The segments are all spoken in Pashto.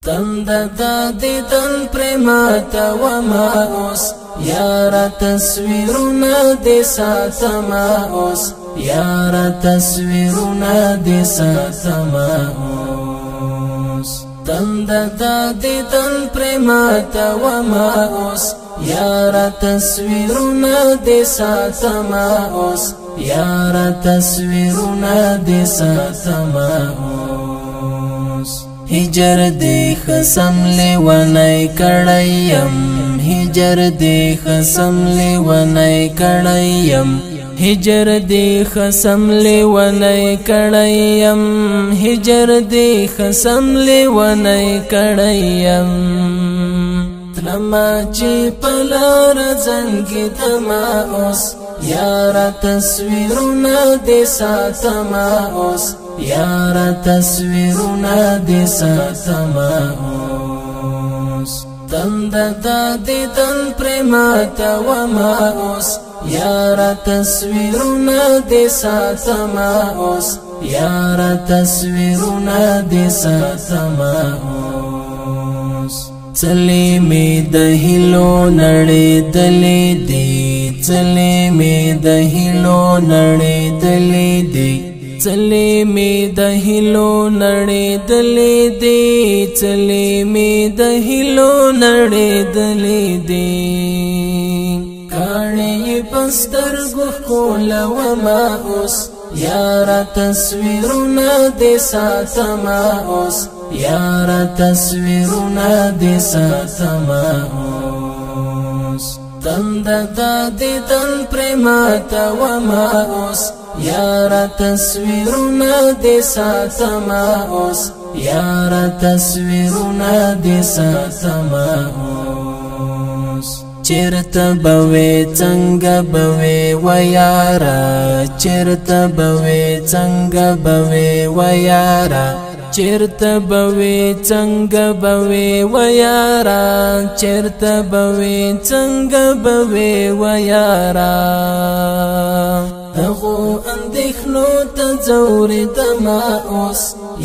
تند د دیدن پرماته وما اوس، یاره تصویرونه دې ساتمه اوس، یاره تصویرونه دې ساتمه اوس. تند د دیدن پرماته وما اوس، یاره تصویرونه دې ساتمه اوس، یاره تصویرونه دې ساتمه اوس. هجر دې خصم لیونی کړی یم، هجر دې خصم لیونی کړی یم، هجر دې خصم لیونی کړی یم، هجر دې خصم لیونی کړی یم. تلما چې پلار زنګ دما اوس، یاره تصویرونه دې ساتمه اوس، یاره تصویرونه دې ساتمه اوس. تند د دیدن پرماته وما اوس، یاره تصویرونه دې ساتمه اوس، یاره تصویرونه دې ساتمه اوس. څلې مې د هیلو نړۍ دلې دي، څلې مې د هیلو نړۍ دلې دي، څلې مې د هیلو نړۍ دلې دي، څلې مې د هیلو نړۍ دلې دي. کاڼې پسترګو ښکله وما اوس، یاره تصویرونه دې ساتمه اوس، یاره تصویرونه دې ساتمه اوس. تند د دیدن پرماته وما اوس، یاره تصویرونه دې ساتمه اوس، یاره تصویرونه دې ساتمه اوس. چیرته بوي څنګه بوي ویارا، چیرته بوي څنګه بوي ویارا، چیرته بوي څنګه بوي ویارا، چیرته بوي څنګه بوي ویارا. دغو اندېښنو ته ځورې دما اوس،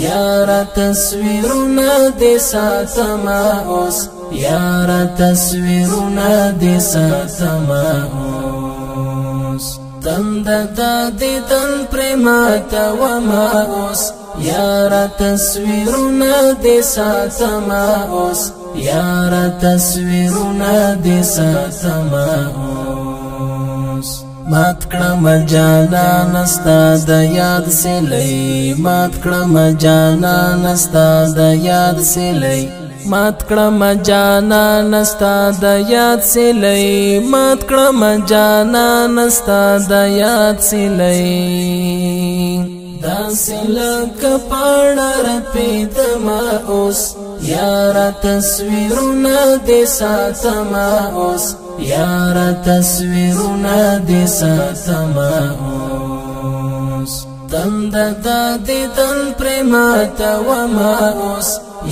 یاره تصویرونه دې ساتمه اوس، یاره تصویرونه دې ساتمه اوس. تند د دیدن پرماته وما اوس، یاره تصویرونه دې ساتمه اوس، یاره تصویرونه دې ساتمه اوس. مات کړم جانان ستا د یاد سلی، مات کړم جانان ستا د یاد سلی، مات کړم جانان ستا د یاد سلی، مات کړم جانان ستا د یاد سلی. دا سلک پاڼه رپېدمه اوس، یاره تصویرونه دې ساتمه اوس، یاره تصویرونه دې ساتمه اوس. تند د دیدن پرماته وما اوس،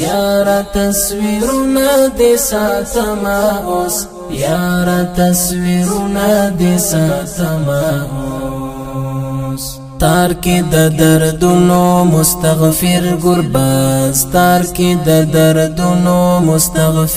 یاره تصویرونه دې ساتمه اوس، یاره تصویرونه دې ساتمه اوس. تار کې د دردونو مستغفر ګرباز، تار کې د دردونو مستغفر.